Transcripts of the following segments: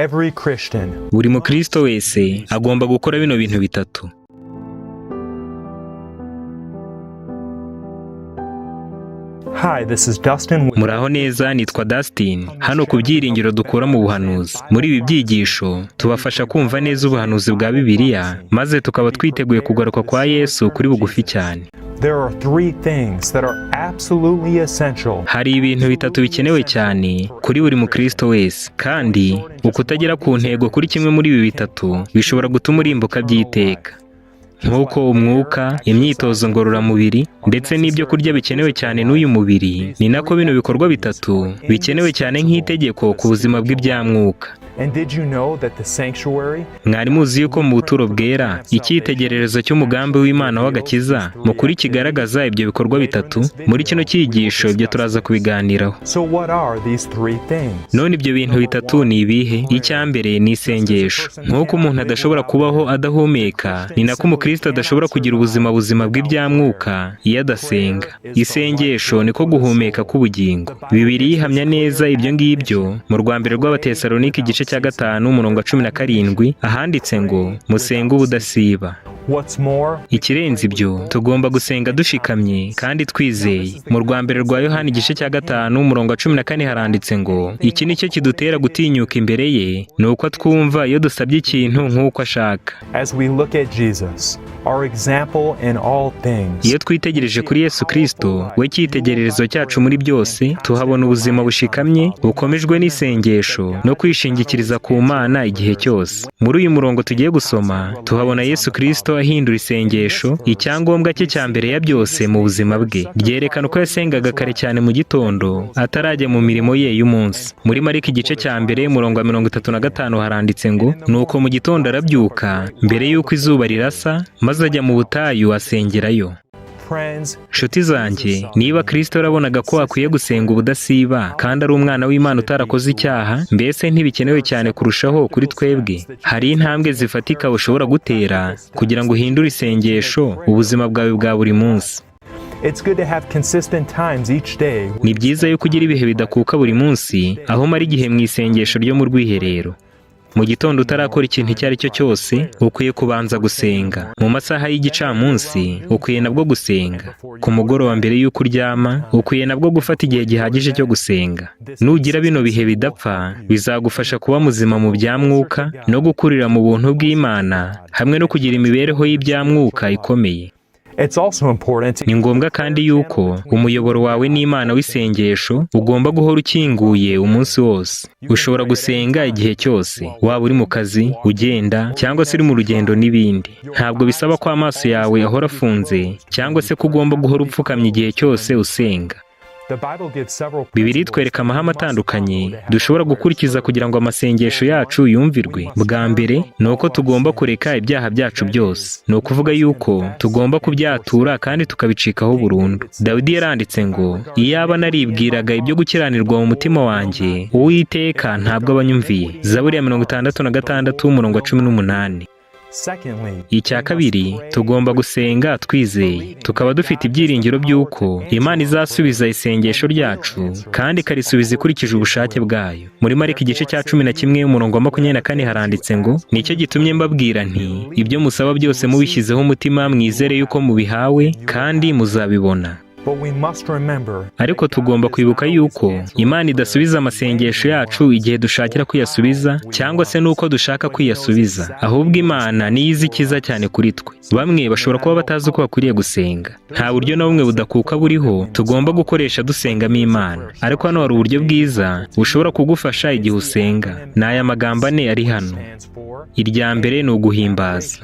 Every Christian Buri mukristo wese agomba gukora bino bintu bitatu. Hi, this is Dustin with Muraho neza, nitwa Dustin. Hano ku byiringiro dukura mu buhanuzi. Muri ibi byigisho tubafasha kumva neza ubuhanuzi bwa Bibiliya, maze tukaba twiteguye kugaruka kwa Yesu kuri bugufi cyane. There are three things that are absolutely essential. Hari ibintu bitatu bikenewe cyane kuri buri mukristo wese, kandi ukutagera ku ntego kuri kimwe muri ibi bitatu bishobora gutuma urimbuka by'iteka. Nk'uko umwuka, imyitozo ngororamubiri ndetse n'ibyo kurya bikenewe cyane n'uyu mubiri, ni nako bino bikorwa bitatu bikenewe cyane nk'itegeko ku buzima bw'ibyamwuka. And did you know that the sanctuary Mwari muzi yuko mu buturo bwera icyitegererezo cy'umugambi w'Imana w'agakiza mu kuri kigaragaza ibyo bikorwa bitatu? Muri kino cyigisho ibyo turaza kubiganiraho. So what are these three things? None ibyo bintu bitatu ni ibihe? Icya mbere ni isengesho. Nk'uko umuntu adashobora kubaho adahumeka, ni nako umukristo adashobora kugira ubuzima buzima bw'ibyamwuka iyo adasenga. Isengesho niko guhumeka k'ubugingo. Bibiliya ihamya neza ibyo ngibyo mu rwa mbere rw'Abatesalonike igice cya 5 umurongo wa 17, ahanditse ngo musenge ubudasiba. What's more, Ikirenze ibyo, tugomba gusenga dushikamye kandi twizeye. Mu rwa mbere rwa Yohana igice cya 5 umurongo wa 14 haranditse ngo iki ni cyo kidutera gutinyuka imbere ye, ni uko twumva iyo dusabye ikintu nk'uko ashaka. as we look at Jesus, our example in all things, Iyo twitegereje kuri Yesu Kristo, we cyitegererezo cyacu muri byose, tuhabona ubuzima bushikamye bukomejwe n'isengesho no kwishingikiriza ku Mana igihe cyose. Muri uyu murongo tugiye gusoma, tuhabona Yesu Kristo ahindura isengesho icyangombwa cye cya mbere ya byose mu buzima bwe. Ryerekana uko yasengaga kare cyane mu gitondo atarajya mu mirimo ye y'umunsi. Muri Mariko igice cya 1 umurongo wa 35 haranditse ngo nuko mu gitondo arabyuka mbere y'uko izuba rirasa, maze ajya mu butayu asengerayo. friends, Nshuti zanjye, niba Kristo yarabonaga ko akwiye gusenga ubudasiba kandi ari umwana w'Imana utarakoze icyaha, mbese ntibikenewe cyane kurushaho kuri twebwe? Hari intambwe zifatika ushobora gutera kugira ngo uhindure isengesho ubuzima bwawe bwa buri munsi. it's good to have consistent times each day. Ni byiza yuko ugira ibihe bidakuka buri munsi, aho umara igihe mu isengesho ryo mu rwiherero. Mu gitondo utarakora ikintu icyo ari cyo cyose, ukwiye kubanza gusenga. Mu masaha y'igicamunsi, ukwiye nabwo gusenga. Ku mugoroba mbere y'uko uryama, ukwiye nabwo gufata igihe gihagije cyo gusenga. Nugira bino bihe bidapfa, bizagufasha kuba muzima mu bya mwuka no gukurira mu buntu bw'Imana, hamwe no kugira imibereho y'ibyamwuka ikomeye. It's also important to Ni ngombwa kandi yuko umuyoboro wawe n'Imana w'isengesho ugomba guhora ukinguye umunsi wose. Ushobora gusenga igihe cyose, waba uri mu kazi, ugenda, cyangwa se uri mu rugendo n'ibindi. Ntabwo bisaba ko amaso yawe ahora afunze, cyangwa se ko ugomba guhora upfukamye igihe cyose usenga. The Bible gives several Bibiliya itwereka amahame atandukanye dushobora gukurikiza kugira ngo amasengesho yacu yumvirwe. Bwa mbere ni uko tugomba kureka ibyaha byacu byose. Ni ukuvuga yuko tugomba kubyatura kandi tukabicikaho burundu. Dawidi yaranditse ngo iyaba naribwiraga ibyo gukiranirwa mu mutima wanjye, Uwiteka ntabwo aba anyumviye. Zaburi ya 66 umurongo wa 18. Secondly, Icya kabiri, tugomba gusenga twizeye, tukaba dufite ibyiringiro by'uko Imana izasubiza isengesho ryacu kandi ikarisubiza ikurikije ubushake bwayo. Muri Mariko igice cya 11 umurongo wa 24 haranditse ngo nicyo gitumye mbabwira nti ibyo musaba byose mubishyizeho umutima, mwizere yuko mubihawe kandi muzabibona. but we must remember Ariko tugomba kwibuka yuko Imana idasubiza amasengesho yacu igihe dushakira kwiyasubiza cyangwa se n'uko dushaka kwiyasubiza, ahubwo Imana niyo izi icyiza cyane kuri twe. Bamwe bashobora kuba batazi uko bakwiriye gusenga. Nta buryo na bumwe budakuka buriho tugomba gukoresha dusengamo Imana. Ariko hano hari uburyo bwiza bushobora kugufasha igihe usenga. Ni aya magambo ane ari hano. stands for Irya mbere ni uguhimbaza.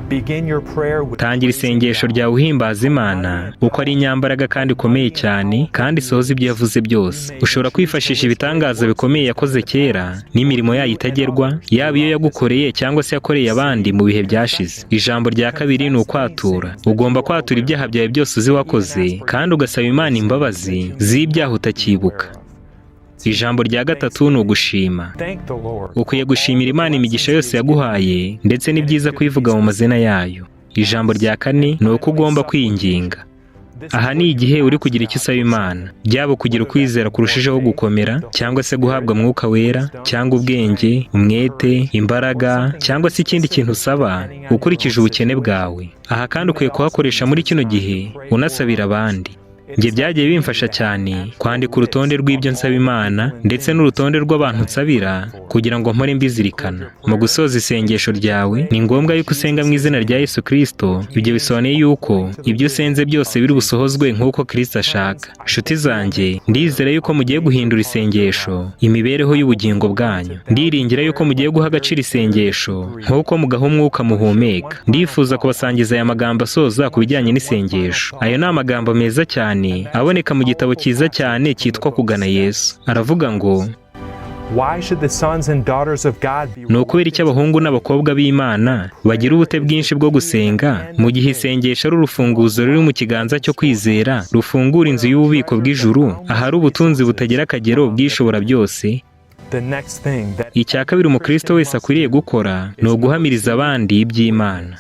begin your prayer with Tangira isengesho ryawe uhimbaza Imana uko ari inyambaraga kandi ikomeye cyane, kandi isohoza ibyo yavuze byose. Ushobora kwifashisha ibitangaza bikomeye yakoze kera n'imirimo yayo itagerwa, yaba iyo yagukoreye cyangwa se yakoreye abandi mu bihe byashize. Ijambo rya kabiri ni ukwatura. Ugomba kwatura ibyaha byawe byose uzi wakoze, kandi ugasaba Imana imbabazi z'ibyaha utakibuka. Ijambo rya gatatu ni ugushima. thank the Lord. Ukwiye gushimira Imana imigisha yose yaguhaye, ndetse ni byiza kuyivuga mu mazina yayo. Ijambo rya kane ni uko ugomba kwinginga. Aha ni igihe uri kugira icyo usaba Imana, byaba kugira ukwizera kurushijeho gukomera, cyangwa se guhabwa Mwuka Wera, cyangwa ubwenge, umwete, imbaraga, cyangwa se ikindi kintu usaba ukurikije ubukene bwawe. Aha kandi ukwiye kuhakoresha muri kino gihe unasabira abandi. Njye byagiye bimfasha cyane kwandika urutonde rw'ibyo nsaba Imana ndetse n'urutonde rw'abantu nsabira kugira ngo mpore mbizirikana. Mu gusoza isengesho ryawe ni ngombwa yuko usenga mu izina rya Yesu Kristo. Ibyo bisobanuye yuko ibyo usenze byose biri busohozwe nk'uko Kristo ashaka. Nshuti zanjye, ndizera yuko mugiye guhindura isengesho imibereho y'ubugingo bwanyu. Ndiringira yuko mugiye guha agaciro isengesho nk'uko mugaha umwuka muhumeka. Ndifuza kubasangiza aya magambo asoza ku bijyanye n'isengesho. Ayo ni amagambo meza cyane aboneka mu gitabo cyiza cyane cyitwa Kugana Yesu. Aravuga ngo: Why should the sons and daughters of God be Ni ukubera icyo abahungu n'abakobwa b'Imana bagira ubute bwinshi bwo gusenga, mu gihe isengesho ari urufunguzo ruri mu kiganza cyo kwizera rufungura inzu y'ububiko bw'ijuru, ahari ubutunzi butagira akagero bw'ishobora byose? The next thing that Icya kabiri umukristo wese akwiriye gukora ni uguhamiriza abandi iby'Imana.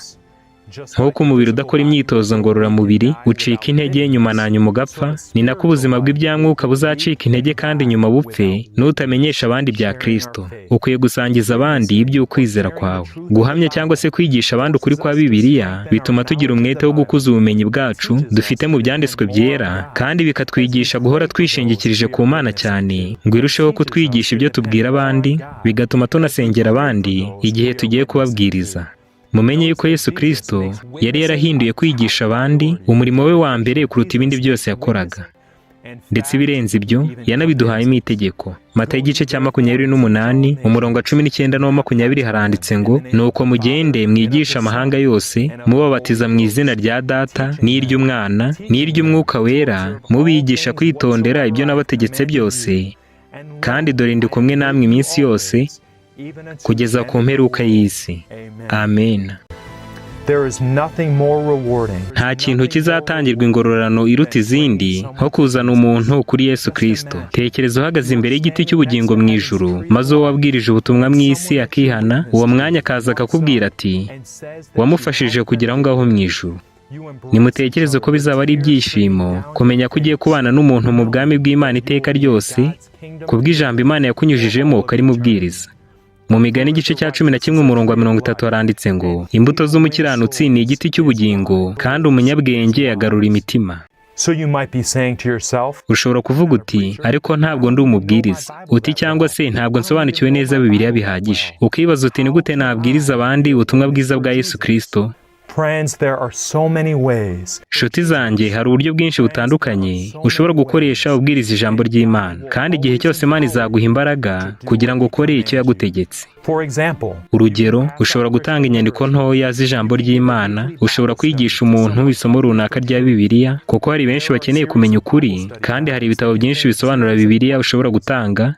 Nk'uko umubiri udakora imyitozo ngororamubiri ucika intege nyuma na nyuma ugapfa, ni nako ubuzima bw'ibyamwuka buzacika intege kandi nyuma bupfe n'utamenyesha abandi ibya Kristo. Ukwiye gusangiza abandi iby'ukwizera kwawe. Guhamya cyangwa se kwigisha abandi ukuri kwa Bibiliya bituma tugira umwete wo gukuza ubumenyi bwacu dufite mu byanditswe byera, kandi bikatwigisha guhora twishingikirije ku Mana cyane ngo irusheho kutwigisha ibyo tubwira abandi, bigatuma tunasengera abandi igihe tugiye kubabwiriza. Mumenye yuko Yesu Kristo yari yarahinduye kwigisha abandi umurimo we wa mbere kuruta ibindi byose yakoraga. Ndetse ibirenze ibyo yanabiduhayemo itegeko. Matayo igice cya 28, umurongo wa 19 n'uwa 20 haranditse ngo: "Nuko mugende mwigishe amahanga yose, mubabatiza mu izina rya Data n'iry'Umwana n'iry'Umwuka Wera, mubigisha kwitondera ibyo nabategetse byose, kandi dore ndi kumwe namwe iminsi yose kugeza ku mperuka y'isi. Amen." There is nothing more rewarding. Nta kintu kizatangirwa ingororano iruta izindi nko kuzana umuntu kuri Yesu Kristo. Tekereza uhagaze imbere y'igiti cy'ubugingo mu ijuru, maze uwo wabwirije ubutumwa mu isi akihana, uwo mwanya akaza akakubwira ati wamufashije kugera aho ngaho mu ijuru. Nimutekereze ko bizaba ari ibyishimo kumenya ko ugiye kubana n'umuntu mu bwami bw'Imana iteka ryose, kubw'ijambo Imana yakunyujijemo ukarimubwiriza. Mu Migani igice cya 11 umurongo wa 30 haranditse ngo: "Imbuto z'umukiranutsi ni igiti cy'ubugingo, kandi umunyabwenge agarura imitima." So you might be saying to yourself, Ushobora kuvuga uti: "Ariko ntabwo ndi umubwiriza." Uti cyangwa se: "Ntabwo nsobanukiwe neza Bibiliya bihagije." Ukibaza uti: "Ni gute nabwiriza abandi ubutumwa bwiza bwa Yesu Kristo?" Friends, there are so many ways. Nshuti zanjye, hari uburyo bwinshi butandukanye ushobora gukoresha ubwiriza ijambo ry'Imana, kandi igihe cyose Imana izaguha imbaraga kugira ngo ukore icyo yagutegetse. For example, Urugero, ushobora gutanga inyandiko ntoya z'ijambo ry'Imana, ushobora kwigisha umuntu isomo runaka rya Bibiliya, kuko hari benshi bakeneye kumenya ukuri, kandi hari ibitabo byinshi bisobanura Bibiliya ushobora gutanga,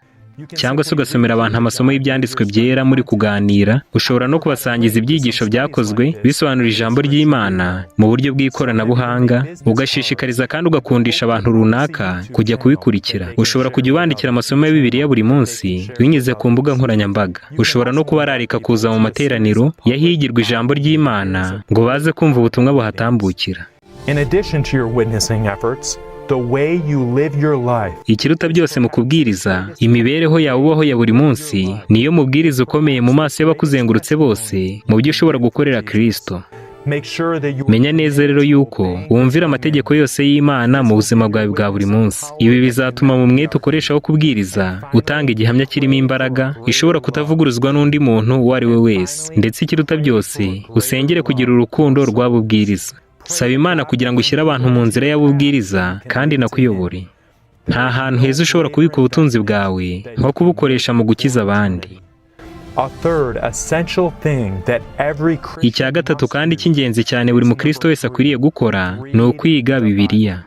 cyangwa se ugasomera abantu amasomo y'ibyanditswe byera muri kuganira. Ushobora no kubasangiza ibyigisho byakozwe bisobanura ijambo ry'Imana mu buryo bw'ikoranabuhanga, ugashishikariza kandi ugakundisha abantu runaka kujya kubikurikira. Ushobora kujya ubandikira amasomo ya Bibiliya buri munsi binyuze ku mbuga nkoranyambaga. Ushobora no kubararika kuza mu materaniro y'ahigirwa ijambo ry'Imana ngo baze kumva ubutumwa buhatambukira. In addition to your witnessing efforts, the way you live your life Ikiruta byose mu kubwiriza, imibereho yawe ubaho ya buri munsi niyo mubwiriza ukomeye mu maso y'abakuzengurutse bose mu byo ushobora gukorera Kristo. Make sure that you Menya neza rero yuko wumvira amategeko yose y'Imana mu buzima bwawe bwa buri munsi. Ibi bizatuma mu mwete ukoresha wo kubwiriza utanga igihamya kirimo imbaraga ishobora kutavuguruzwa n'undi muntu uwo ari we wese. Ndetse ikiruta byose, usengere kugira urukundo rw'abubwiriza. Saba Imana kugira ngo ushyire abantu mu nzira y'abubwiriza kandi inakuyobore. Nta hantu heza ushobora kubika ubutunzi bwawe nko kubukoresha mu gukiza abandi. A third essential thing that every Christian Icya gatatu kandi cy'ingenzi cyane buri mukristo wese akwiriye gukora ni ukwiga Bibiliya.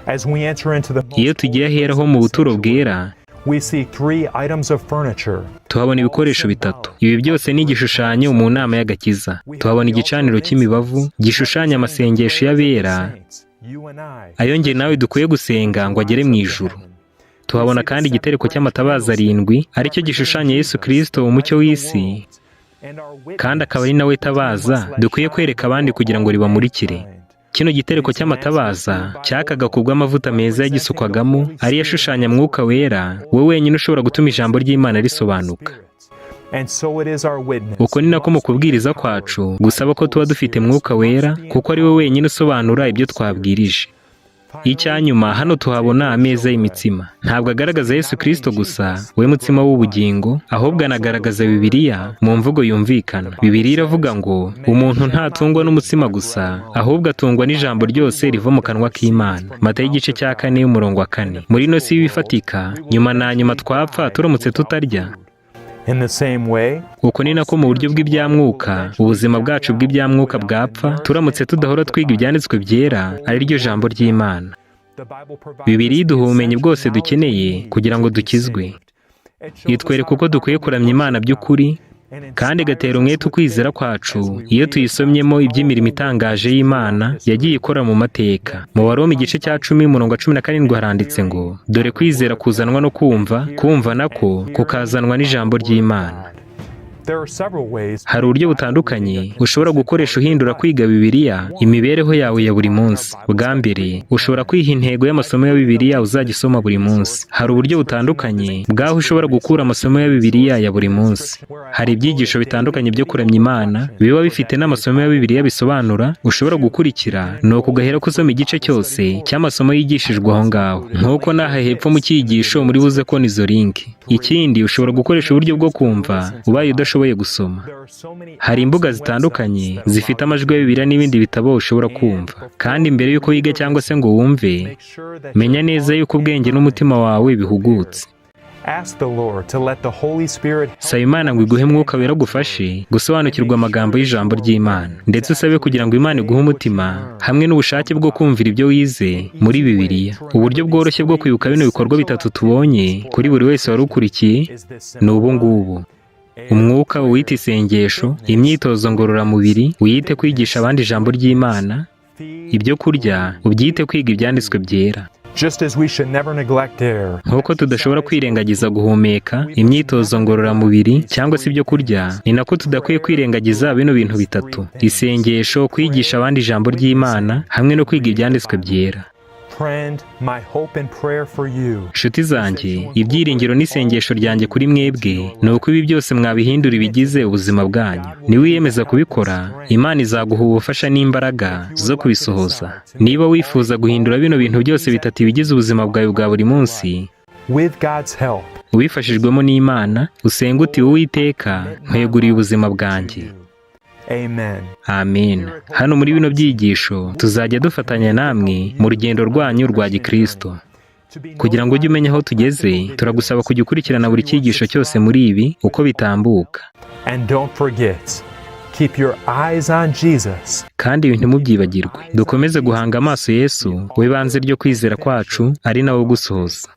As we enter into the Iyo tugiye ahera ho mu buturo bwera, we see three items of furniture. tuhabona ibikoresho bitatu. Ibi byose ni igishushanyo mu nama y'agakiza. Tuhabona igicaniro cy'imibavu gishushanya amasengesho y'abera, You and I ayo njye nawe dukwiye gusenga ngo agere mu ijuru. Tuhabona kandi igitereko cy'amatabaza arindwi, aricyo gishushanya Yesu Kristo, umucyo w'isi, kandi akaba ari nawe tabaza dukwiye kwereka abandi kugira ngo ribamurikire. Kino gitereko cy'amatabaza cyakaga ku bw'amavuta meza yagisukwagamo, ariyo ashushanya Mwuka Wera, we wenyine ushobora gutuma ijambo ry'Imana risobanuka. And so it is our witness. Uko ni nako mu kubwiriza kwacu gusaba ko tuba dufite Mwuka Wera, kuko ari we wenyine usobanura ibyo twabwirije. Icyanyuma, hano tuhabona ameza y'imitsima. Ntabwo agaragaza Yesu Kirisito gusa, we mutsima w'ubugingo, ahubwo anagaragaza Bibiliya mu mvugo yumvikana. Bibiliya iravuga ngo: "Umuntu ntatungwa n'umutsima gusa, ahubwo atungwa n'ijambo ryose riva mu kanwa k'Imana." Matayo igice cya 4, umurongo wa 4. Muri ino si y'ibifatika, nyuma na nyuma twapfa turamutse tutarya. In the same way, Uko ni nako mu buryo bw'ibyamwuka, ubuzima bwacu bw'ibyamwuka bwapfa turamutse tudahora twiga ibyanditswe byera, ari ryo jambo ry'Imana. the Bible provides Bibiliya iduha ubumenyi bwose dukeneye kugira ngo dukizwe. Itwereka uko dukwiye kuramya Imana by'ukuri, kandi igatera umwete ukwizera kwacu iyo tuyisomyemo iby'imirimo itangaje y'Imana yagiye ikora mu mateka. Mu Baroma igice cya 10, umurongo wa 17, haranditse ngo: "Dore kwizera kuzanwa no kumva, kumva nako kukazanwa n'ijambo ry'Imana." There are several ways Hari uburyo butandukanye ushobora gukoresha uhindura kwiga Bibiliya imibereho yawe ya buri munsi. Bwa mbere, ushobora kwiha intego y'amasomo ya Bibiliya uzajya usoma buri munsi. Hari uburyo butandukanye bw'aho ushobora gukura amasomo ya Bibiliya ya buri munsi. Hari ibyigisho bitandukanye byo kuramya Imana biba bifite n'amasomo ya Bibiliya bisobanura ushobora gukurikira, nuko ugahera ko usoma igice cyose cy'amasomo yigishijwe aho ngaho, nk'uko n'aha hepfo mu cyigisho muri buze kubona izo link. Ikindi, ushobora gukoresha uburyo bwo kumva ubaye udashoboye gusoma. There are so many Hari imbuga zitandukanye zifite amajwi ya Bibiliya n'ibindi bitabo ushobora kumva. Kandi mbere y'uko wiga cyangwa se ngo wumve, make sure that menya neza yuko ubwenge n'umutima wawe bihugutse. Ask the Lord to let the Holy Spirit Saba Imana ngo iguhe Mwuka Wera agufashe gusobanukirwa amagambo y'ijambo ry'Imana, ndetse usabe kugira ngo Imana iguhe umutima hamwe n'ubushake bwo kumvira ibyo wize muri Bibiliya. Uburyo bworoshye bwo kwibuka bino bikorwa bitatu tubonye kuri buri wese wari ukurikiye is this ni ubu ngubu: Umwuka uwite isengesho, imyitozo ngororamubiri uyite kwigisha abandi ijambo ry'Imana, ibyo kurya ubyite kwiga ibyanditswe byera. Just as we should never neglect air, Nk'uko tudashobora kwirengagiza guhumeka, imyitozo ngororamubiri cyangwa se ibyo kurya, ni nako tudakwiye kwirengagiza bino bintu bitatu: isengesho, kwigisha abandi ijambo ry'Imana hamwe no kwiga ibyanditswe byera. Friend, my hope and prayer for you Nshuti zanjye, ibyiringiro n'isengesho ryanjye kuri mwebwe ni uko ibi byose mwabihindura ibigize ubuzima bwanyu. Niwiyemeza kubikora, Imana izaguha ubufasha n'imbaraga zo kubisohoza. Niba wifuza guhindura bino bintu byose bitatu ibigize ubuzima bwawe bwa buri munsi, with God's help, ubifashijwemo n'Imana, usenga uti: "Uwiteka, nkweguriye ubuzima bwanjye." Amen. Amen. Hano muri bino byigisho tuzajya dufatanya namwe mu rugendo rwanyu rwa gikristo. Kugira ngo ujye umenya aho tugeze, turagusaba kujya ukurikirana buri cyigisho cyose muri ibi uko bitambuka. And don't forget, keep your eyes on Jesus. Kandi ibi ntimubyibagirwe: dukomeze guhanga amaso Yesu, we banze ryo kwizera kwacu, ari nawe ugusohoza.